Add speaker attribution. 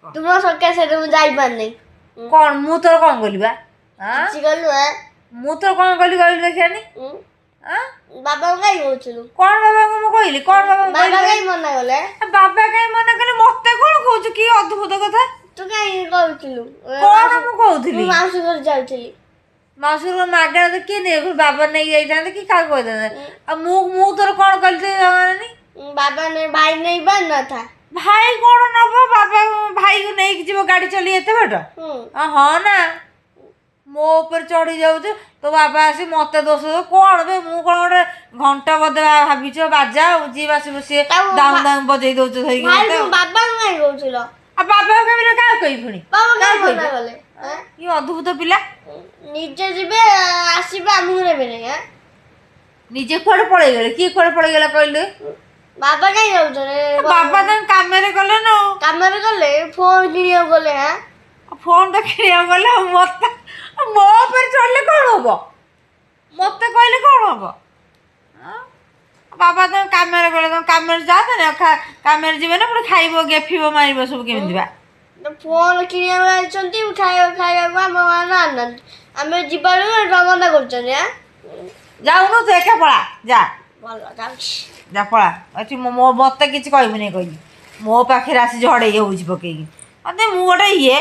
Speaker 1: ତୁମ ସକାଶରେ ମୁଁ ଯାଇପାରୁନି।
Speaker 2: କଣ ମୁଁ ତୋର କଣ କଲି ବା? ଆଁ?
Speaker 1: କିଛି କଲୁ? ଆଁ?
Speaker 2: ମୁଁ ତୋର କଣ କଲି କହିଲୁ ଦେଖିଆନି?
Speaker 1: ଉଁ?
Speaker 2: ଆଁ?
Speaker 1: ବାବାଙ୍କୁ କାଇଁ କହୁଥିଲୁ?
Speaker 2: କଣ ବାବାଙ୍କୁ ମୁଁ କହିଲି? କଣ ବାବାଙ୍କୁ
Speaker 1: ବାବା
Speaker 2: କହିଲି?
Speaker 1: କାଇଁ ମନା କଲେ?
Speaker 2: ବାବା କାଇଁ ମନା କଲେ? ମତେ କଣ କହୁଛୁ? କି ଅଦ୍ଭୁତ କଥା!
Speaker 1: ତୁ କାଇଁ କହୁଥିଲୁ?
Speaker 2: କଣ ମୁଁ କହୁଥିଲି?
Speaker 1: ମୁଁ ମାଉସୀ ଘରେ ଯାଉଥିଲି।
Speaker 2: ମାଉସୀ ମାଗଣା ତ କିଏ ନେବେ? ବାବା ନେଇକି ଯାଇଥାନ୍ତେ କି କାହାକୁ କହିଥାନ୍ତେ। ଆଉ ମୁଁ ତୋର କଣ କଲି ତୁ ଜାଣିନି?
Speaker 1: ବାବା ନେଇ, ଭାଇ ନେଇ ପାରିନଥା।
Speaker 2: ଭାଇ କଣ ନବ? ବାବା ଭାଇକୁ ନେଇକି ଯିବ ଗାଡି ଚଲେଇ ଏତେ ବାଟ?
Speaker 1: ହୁଁ।
Speaker 2: ହଁ ନା, ମୋ ଉପରେ ଚଢି ଯାଉଛୁ। ତୋ ବାବା ଆସି ମତେ ଦୋଷ ଦବ କଣ ବେ? ମୁଁ କଣ ଗୋଟେ ଘଣ୍ଟା ବଜେଇବା ଭାବିଛ? ବାଜା ଆଉ ଯିଏ ଆସିବ ସିଏ ଦାଉଁ ଦାଉଁ ବଜେଇ ଦଉଛ ଧରିକି
Speaker 1: ଭାଇ
Speaker 2: ମତେ।
Speaker 1: ବାବାଙ୍କୁ କାଇଁ କହୁଥିଲ?
Speaker 2: ଆଉ ବାବା କହିବି, କାହାକୁ କହିବି ପୁଣି?
Speaker 1: ବାବା କାଇଁ
Speaker 2: କାହାକୁ
Speaker 1: ମନା
Speaker 2: କହିବି?
Speaker 1: କଲେ? ଆଁ?
Speaker 2: କି ଅଦ୍ଭୁତ ପିଲା!
Speaker 1: ନିଜେ ଯିବେ ଆସିବେ, ଆମକୁ ନେବେନି? ଆଁ?
Speaker 2: ନିଜେ କୁଆଡେ ପଳେଇଗଲେ? କିଏ କୁଆଡେ ପଳେଇଗଲା କହିଲୁ?
Speaker 1: ବାବା କାଇଁ ଯାଉଛନ୍ତି?
Speaker 2: ବାବା ତାଙ୍କ କାମରେ ଗଲେ ନା ଆଉ।
Speaker 1: କାମରେ ଗଲେ, ଫୋନ କିଣିବାକୁ ଗଲେ। ଆଁ?
Speaker 2: ଫୋନ ତ କିଣିବାକୁ ଗଲେ, ଆଉ ମତେ ମୋ ଉପରେ ଚଢିଲେ କଣ ହବ? ମତେ କହିଲେ କଣ ହବ? ଆଁ? ବାବା ତାଙ୍କ କାମରେ ଗଲେ, ତମ କାମରେ ଯାଆନ୍ତାନି? ଆଉ କାମରେ ଯିବେ ନା ପୁଣି ଖାଇବ, ଗେଫିବ, ମାରିବ ସବୁ କେମିତି ବା?
Speaker 1: ଫୋନ କିଣିବାକୁ ଯାଇଛନ୍ତି ଖାଇବାକୁ, ଆମ ମାନେ ଆଣିନାହାନ୍ତି। ଆମେ ଯିବାକୁ ମନା କରୁଛନ୍ତି। ଆଁ?
Speaker 2: ଯାଉନୁ, ତୁ ଏକା ପଳା ଯା।
Speaker 1: ଭଲ, ଯାଉଛି।
Speaker 2: ଯା ପଳା ଏଠି। ମୋ ମତେ କିଛି କହିବୁନି କହିଲି। ମୋ ପାଖରେ ଆସି ଝଡ଼େଇ ହଉଛି ପକେଇକି ମତେ। ମୁଁ ଗୋଟେ ଇଏ